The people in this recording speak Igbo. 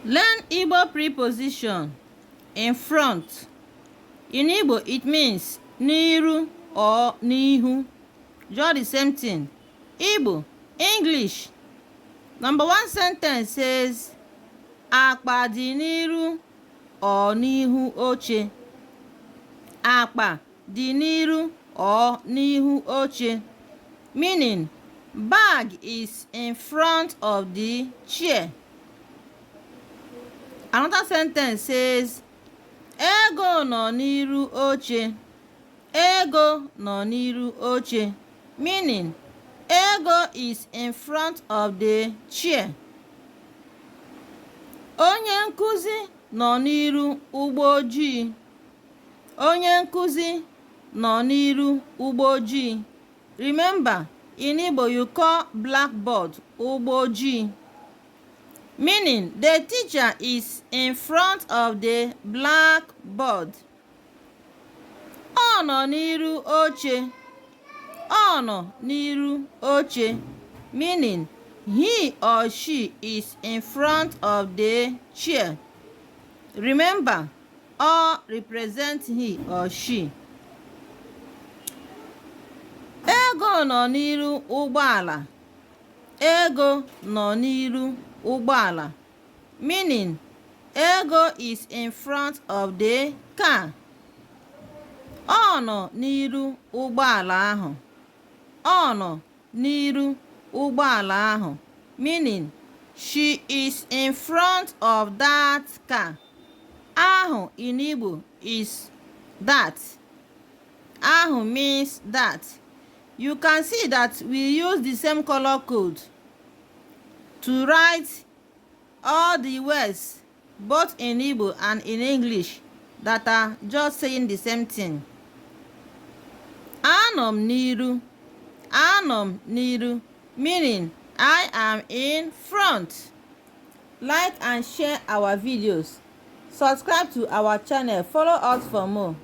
Learn Igbo preposition "in front." In Igbo, it means n'iru or n'ihu. Just the same thing. Igbo, English. Number one sentence says, "Akpa dị n'iru or n'ihu oche." Akpa dị n'iru or n'ihu oche. Meaning, bag is in front of the chair. Another sentence says, "Ego nọ n'iru oche." Ego nọ n'iru oche. Meaning, ego is in front of the chair. Onye nkuzi nọ n'iru ụgbọ ojii. Onye nkuzi nọ n'iru ụgbọ ojii. Remember, in Igbo you call blackboard ụgbọ ojii. Meaning, the teacher is in front of the blackboard. Ọ nọ n'iru oche. Ọ nọ n'iru oche. Meaning, he or she is in front of the chair. Remember, ọ represent he or she. Ego nọ n'iru ụgbọala. Ego nọ n'iru ụgbọala. Meaning, ego is in front of the car. Ọ nọ n'iru ụgbọala ahụ. Ọ nọ n'iru ụgbọala ahụ. Meaning, she is in front of that car. Ahụ in Igbo is that. Ahụ means that. You can see that we use the same color code to write all the words, both in Igbo and in English, that are just saying the same thing. Anọ m n'iru. Anọ m n'iru, meaning I am in front. Like and share our videos. Subscribe to our channel. Follow us for more.